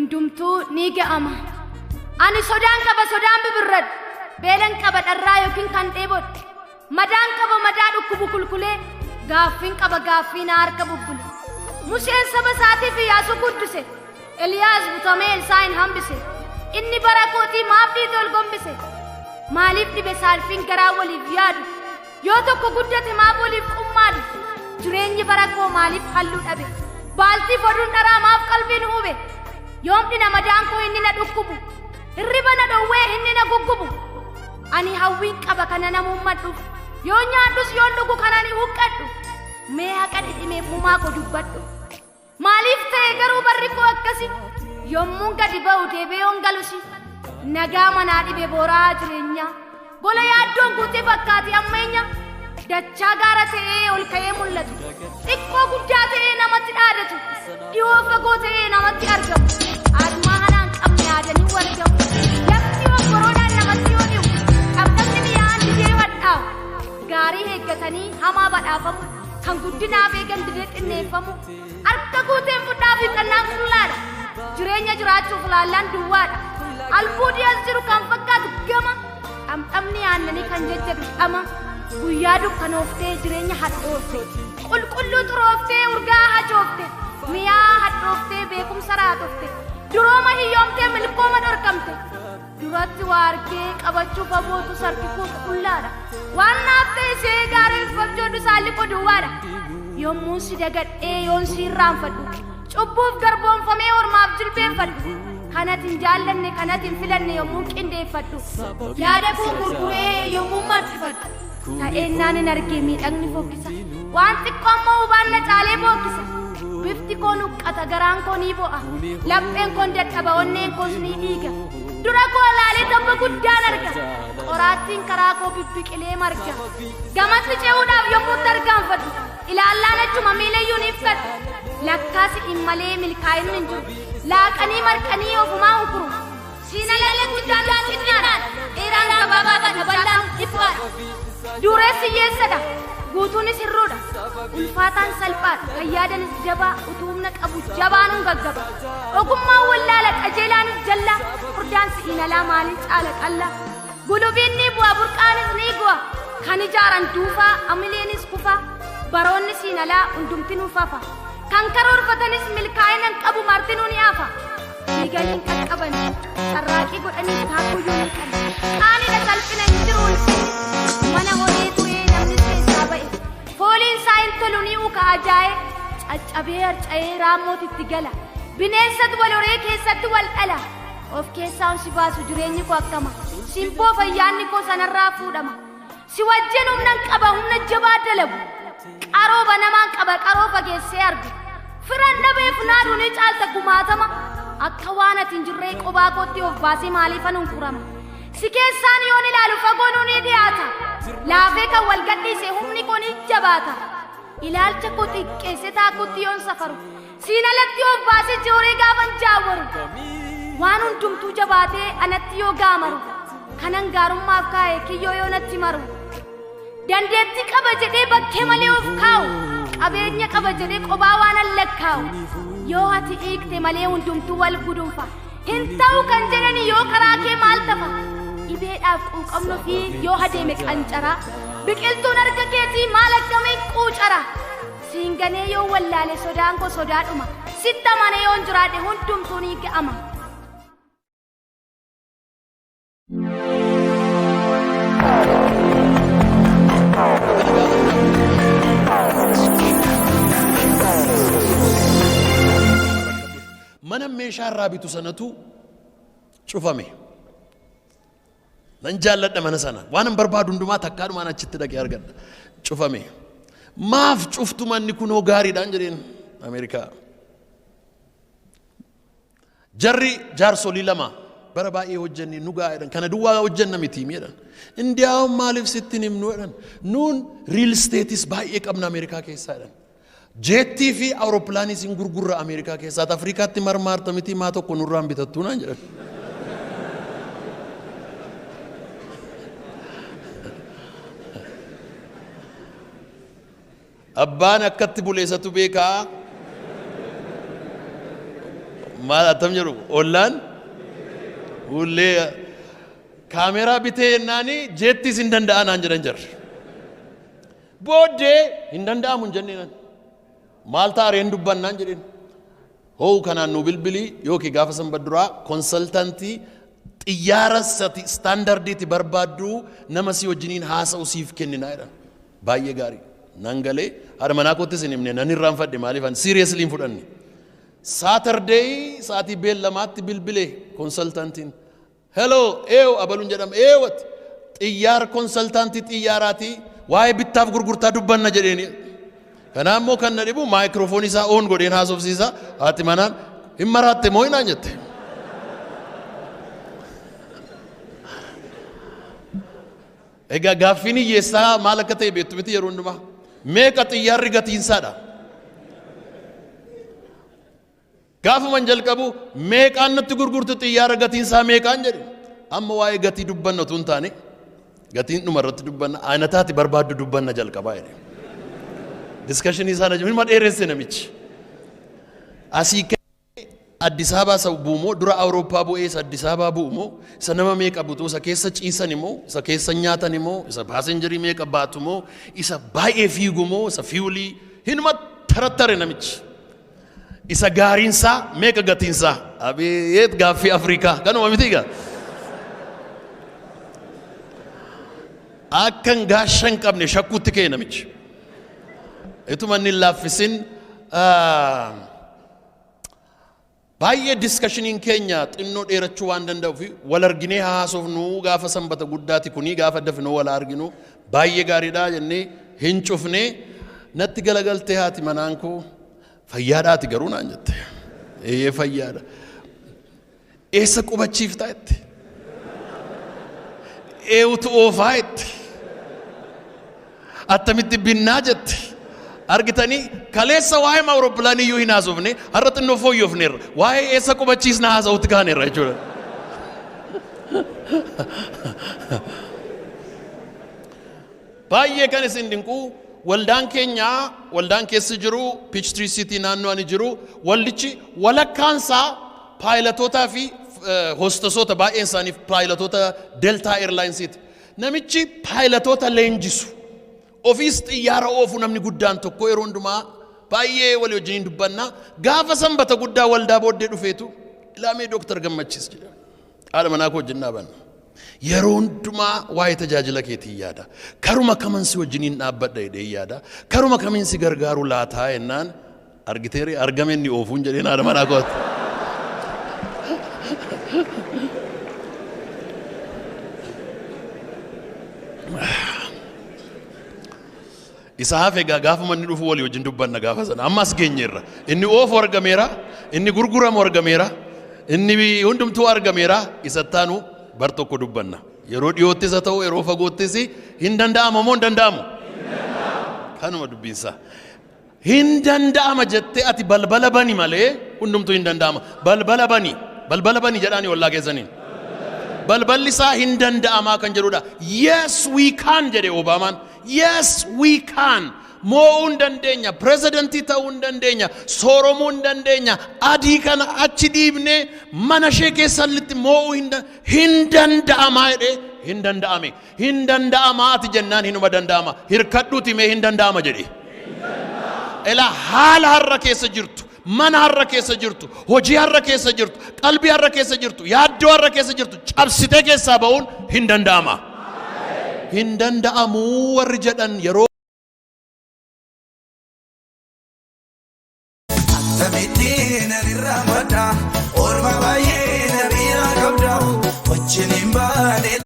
Hundumtuu ni ga'ama. Ani sodaan qaba sodaan bibirradhu. Beelan qaba dharraa yookiin kan dheebodhu. Madaan qaba madaa dhukkubu kulkulee. Gaaffiin qaba gaaffii na harka bubbule. Museen saba isaatiif Iyyaasuu guddise. Eliyaas butamee Elsaa'iin hambise. Inni bara kootii maaf dhiite ol gombise? Maaliif dhibe saalfiin garaa waliif yaadu? Yoo tokko guddate maaf waliif qummaadu? Jireenyi bara koo maaliif halluu dhabe? Baaltii foduun dharaa maaf qalbii nu hube? Yoom dhina madaan koo inni na dhukkubu? Hirriba na dhowwee inni na guggubu? Ani hawwiin qaba kana namummadhuuf. Yoo nyaadhus yoon dhugu kana ni huqqadhu. Mee haqa dhidhimeef humaa koo dubbadhu. Maaliif ta'e garuu barri koo akkasi? Yommuun gadi ba'u deebi'ee yoon galusi. Nagaa manaa dhibe booraa jireenyaa. Gola yaaddoon guutee fakkaate ammeenya. Dachaa gaara ta'ee ol ka'ee mul'atu. Xiqqoo guddaa ta'ee namatti dhaadatu. Dhiyoo fagoo ta'ee namatti argamu. Adumaa hanaan qabne yaadanii wargamu. Lafti obboroodhaan namatti yoo dhi'u. Dhamdhamni mi'aan didee hadhaa'u. Gaarii eeggatanii hamaa badhaafamu. Kan guddinaaf eegan didee xinneeffamu. Harka guuteen fudhaa fi xannaan qullaadha. Jireenya jiraachuuf laallaan duwwaadha. Albuudii as jiru kan fakkaatu gama. Dhamdhamni aannanii kan jajjabu dhama. Guyyaa dukkanooftee jireenya hadhoofte. Qulqulluu xurooftee urgaa hajoofte. Mi'aa hadhooftee beekumsa raatofte. Durooma hiyyoomtee milkooma dhorkamte. Duratti waa argee qabachuuf abootu sarki koo qullaadha. Waan naaf ta'e see gaariin fabjoodhu saalli koo duwwaadha. Yommuu si dagadhee yoon si irraanfadhu. Cubbuuf garboomfamee ormaaf jilbeenfadhu. Kanati hin jaallanne kanati hin filanne yommuu qindeeffadhu. Yaada koo gurguree yommuu marxifadhu. Ta'eennaan hin argee miidhagni fokkisa. Waan xiqqoo ammoo hubaan na caalee bookkisa. Bifti koo nuqqata garaan koo ni bo'a. Lapheen koon dadhaba onneen koos ni dhiiga. Dura koo laalee tabba guddaan arga. Qoraattiin karaa koo bibbiqilee marga. Gamatti ce'uudhaaf yommuu tarkaanfadhu. Ilaallaan achuma miilayyuu ni ibsadhu. Lakkaasi hin malee milkaa'inni hin jiru. Laaqanii marqanii ofumaa hunkuru. Siinalee guddaan xinnaadha. Dheeraan gabaabaadha bal'aan dhiphaadha. Dureessi hiyyeessadha. Guutuunis hirruudha. Ulfaataan salphaadha. Kan yaadanis jabaa utuu humna qabu jabaanuun gaggaba. Ogummaan wallaala qajeelaanis jallaa. Furdaan si'iin alaa maaliin caala qallaa. Gulubiin ni bu'a burqaanis ni gu'a. Kan ijaaran duufaa amileenis kufaa. Baroonni siin alaa hundumtinuu fafa. Kan karoorfatanis milkaa'ina hin qabu martinuu ni hafa. Fiiganiin qaqqaban carraaqii godhanii taakkuyyuu ni qabu. Qaanidha salphina hin jiru ulfinni. Mana horee turee namnis keessaa ba'e. Fooliin isaa hin tolu ni uka ajaa'e. Caccabee harca'ee raammootitti gala. Bineensatu wal horee keessatti wal dhala. Of keessaa si baasu jireenyi koo akkama. Simboo fayyaanni koo sanarraa fuudhama. Si wajjin humnan qaba humna jabaa dalagu. Qaroo banamaan qaba qaroo fageessee argu. Firan dhabeef naaduu ni caalta gumaatama. Akka waan ati hin jirree qobaa kootti of baasee maaliifan hunkurama. Si keessaan yoon ilaalu fagoo nuu ni dhiyaata. Laafee kan wal gadhiise humni koo ni jabaata. Ilaalcha koo xiqqeessee taakutti yoon safaru. Siin alatti of baasee jooree gaafan jaawwaru. Waan hundumtuu jabaatee anatti yoo gaamaru. Kanan gaarummaaf kaa'e kiyyoo yoo natti maru. Dandeettii qaba jedhee bakkee malee of kaa'u. Qabeenya qaba jedhee qobaa waan lakkaa'u. Yoo ati hiikte malee hundumtuu wal gudunfa. Hin ta'u kan jedhani yoo karaa kee maal tafa. Dhibeedhaaf quuqamnu fi yoo adeeme qancaraa. Biqiltuun harka keetii maal akkamiin quucara. Siinganee yoo wallaale sodaan koo sodaadhuma. Sitti amanee yoon jiraadhe hundumtuu ni ga'ama. Mana meeshaa irraa bitu sanatu cufame. Nan jaalladha mana sana. Waan hin barbaadu hundumaa takkaadhumaan achitti dhaqee argadha. Cufame. Maaf cuftu manni kunoo gaariidhaan jedheen Ameerikaa. Jarri jaarsolii lama bara baay'ee hojjenne nu ga'a jedhan. Kana duwwaa hojjenna miti jedhan. Indiyaawwan maaliif sitti hin himnu jedhan. Nuun riil isteetis baay'ee qabna Ameerikaa keessaa jedhan. Jeettii fi awurooppilaaniis hin gurgurra Ameerikaa keessaa. Afrikaatti marmaarta miti maa tokko nurraan bitattuu naan jedhan. Abbaan akkatti buleessatu beekaa. Maal attam jedhu ollaan hullee kaameraa bitee jennaani jettis hin danda'a naan jedhan jarri. Booddee hin danda'amu hin jenneenan. Maal ta'a reen dubbannaan jedheen. Hoo kanaan nu bilbilii yookiin gaafa sanbata duraa consultantii xiyyaara sati standardiitti barbaaddu nama si wajjiniin haasa'u siif kenninaa jedhan. Baay'ee gaarii. Nan galee haadha manaa koottis hin himne, nan irraanfadhe, maaliif an seriously hin fudhanne. Saturday sa'aatii beellamaatti bilbilee consultantiin. "Hello, eew abaluun jedhama, eewwat xiyyaara consultantii xiyyaaraatii waa'ee bittaaf gurgurtaa dubbanna" jedheeni. Kanaa immoo kan na dhibu maayikiroofoonii isaa on godheen haasofsiisa. Haati manaan "Hin maraatte moo?" hinaan jette. Egaa gaaffiin hiyyeessaa maal akka ta'e beektu miti yeroo hundumaa. Meeqa xiyyaarri gatiinsaadha? Gaafuman jalqabu "Meeqaan natti gurgurtu xiyyaara, gatiinsaa meeqaan?" jedhe. Amma waa'ee gatii dubbanna utuu hin taane, gatiin dhuma irratti dubbanna, ayinataati barbaaddu dubbanna jalqabaa jedhe. Discussionii isaa na dheeresse namichi. Asii ka'ee Addis Ababaa isa bu'u moo, dura Awurooppaa bu'ee isa Addis Ababaa bu'u moo, isa nama meeqa butu, isa keessa ciisan immoo, isa keessa nyaatan immoo, isa passengerii meeqa baatu moo, isa baay'ee fiigu moo, isa fuelii hinuma tarattare namichi. Isa gaariinsaa meeqa gatiinsaa? Abeet gaaffii Afrikaa kanuma miti egaa. Akkan gaasha hin qabne shakkuutti ka'e namichi. Ituma inni hin laaffisin baay'ee discussioniin keenya xinnoo dheerachuu waan danda'uuf, wal arginee haasofnu gaafa sanbata guddaati kunii, gaafa dafinoo wal arginu baay'ee gaariidha jennee hin cufne. Natti galagaltee haati manaan koo "Fayyaadhaati garuu?" naan jette. "Eeyyee, fayyaadha." "Eessa qubachiiftaa?" jette. "Eewutu oofaa?" jette. "Attamitti binnaa?" jette. Argitanii, kaleessa waa'ee awurooppilaanii iyyuu hin haasofne, har'a xinnoo fooyyofneerra. Waa'ee eessa qubachiisna haasa'utti kaaneerra jechuudha. Baay'ee kan isin dinqu, waldaan keenya, waldaan keessa jiru, Peachtree City naannoo ani jiru, waldichi walakkaansaa paayilatootaa fi hostessoota, baay'een isaanii paayilatoota Delta Airlinesiiti. Namichi paayilatoota leenjisu. Ofiis xiyyaara oofu, namni guddaan tokko, yeroo hundumaa baay'ee walii wajjiniin dubbanna. Gaafa sanbata guddaa waldaa booddee dhufeetu "Ilaamee Dooktar Gammachiis" jedha. Haadha manaa koo wajjin dhaabanna. "Yeroo hundumaa waa'ee tajaajila keetii yaada. Karuma kaman si wajjiniin dhaabbadha jedhee yaada. Karuma kamiin si gargaaru laataa?" jennaan, "Argiteeri, argame inni oofuun" jedheen haadha manaa kootti. Isa hafe egaa gaafuma inni dhufu walii wajjin dubbanna gaafa sana. Ammas geenyeerra. Inni oofu argameera, inni gurguramu argameera, inni hundumtuu argameera. Isa taanu bar tokko dubbanna. Yeroo dhiyoottis haa ta'u, yeroo fagoottis, hin danda'amu moo hin danda'amu? Kanuma dubbiinsaa. Hin danda'ama jettee ati balbala bani malee hundumtuu hin danda'ama. Balbala bani. Balbala bani jedhaanii wallaa keessaniin. Balballi isaa hin danda'amaa kan jedhudha. "Yes, we can" jedhe Obaamaan. Yes, we can. Moo'uu hin dandeenya. Pirezidantii ta'uu hin dandeenya. Sooromuu hin dandeenya. Adii kana achi dhiibnee mana ishee keessatti moo'uu hin danda'amaa jedhee hin danda'ame. Hin danda'amaa ati jennaan hinuma danda'ama. Hirkadhuuti mee hin danda'ama jedhe. Ilaa, haala har'a keessa jirtu, mana har'a keessa jirtu, hojii har'a keessa jirtu, qalbii har'a keessa jirtu, yaaddoo har'a keessa jirtu cabsitee keessaa ba'uun hin danda'ama. Hin danda'amuu warri jedhan yeroo Akkamittiin ani irraanfadha? Oolmaa baay'ee na biraa qabda. Wajjin hin baane.